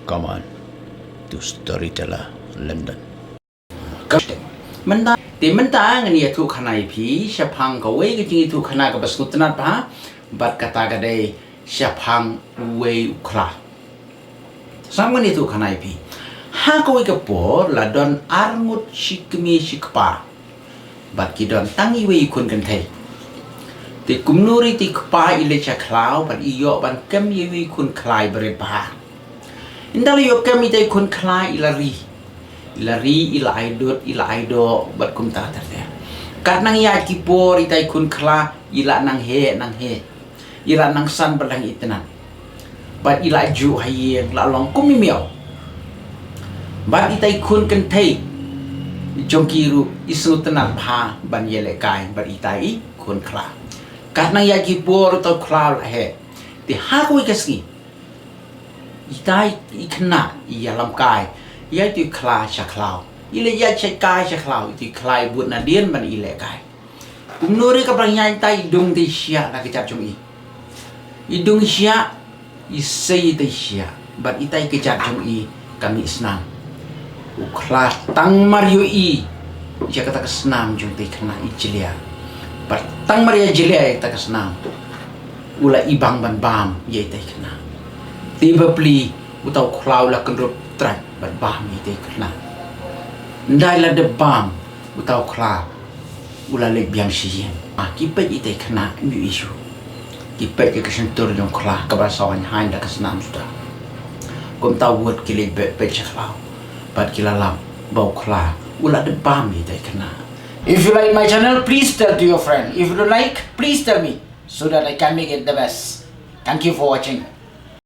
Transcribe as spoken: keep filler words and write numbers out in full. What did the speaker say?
Come on to Storyteller London. Ka shiteng. Mynta, te mynta ngan ïathuh khana ïa phi shaphang kawei ka jingïathuh khana kaba sngewtynnat bha, bad kata ka dei shaphang uwei u khla. Sa ngan ïathuh khana ïa phi. Ha kawei ka por la don arngut shi kmie shi kpa. Bad ki don tang iwei i khun kynthei. Te kumno ruh ita i kpa i leit sha khlaw bad i ïoh ban kem ïa iwei i khun khlai barit bha. Ynda la ïoh kem ita i khun khla i la ri. I la ri, i la ai dud, i la ai doh bad kumta ter ter. Kat nang ïaid ki por ita i khun khla i la nang heh nang heh. I la nang san bad dang itynnad. Bad i la juh ha ïing la long kum i miaw. Bad ita i khun kynthei jong ki ruh i sngewtynnat bha ban ïalehkai bad ita i khun khla. Kat nang ïaid ki por uta u khla u la heh. Te ha kawei ka sngi ita i khynnah i ïalam kai ïa ita i khla sha khlaw. I leit ïaid kai sha khlaw, ita i khla i bud nadien ban i lehkai. Kumno ruh ka ba nang ïaid, ita i dung ita i shiah la ka kjat jong i. I dung i shiah, i sei ita i shiah. Bad ita i kjat jong i ka mih snam. U khla tang mar ïohi ïa kata ka snam jong ita i khynnah i jylliew. Bad tang mar ïa jylliew ïa kata ka snam, u la ibang ban bam ïa ita i khynnah. Te bapli uta u khla u la kynrup trai bad bam ïa ita i khynnah. Ynda i la dep bam uta u khla u la leit biang sha ïing. Ah, ki peit ita i khynnah, ym ïohi shuh. Ki peit ïa ka shyntur jong u khla kaba saw haiñ haiñ da ka snam suda. Kumta wut ki leit peit sha khlaw bad ki la lap ba u khla u la dep bam ïa ita i khynnah. If you like my channel, please tell to your friend. If you don't like, please tell me so that I can make it the best. Thank you for watching.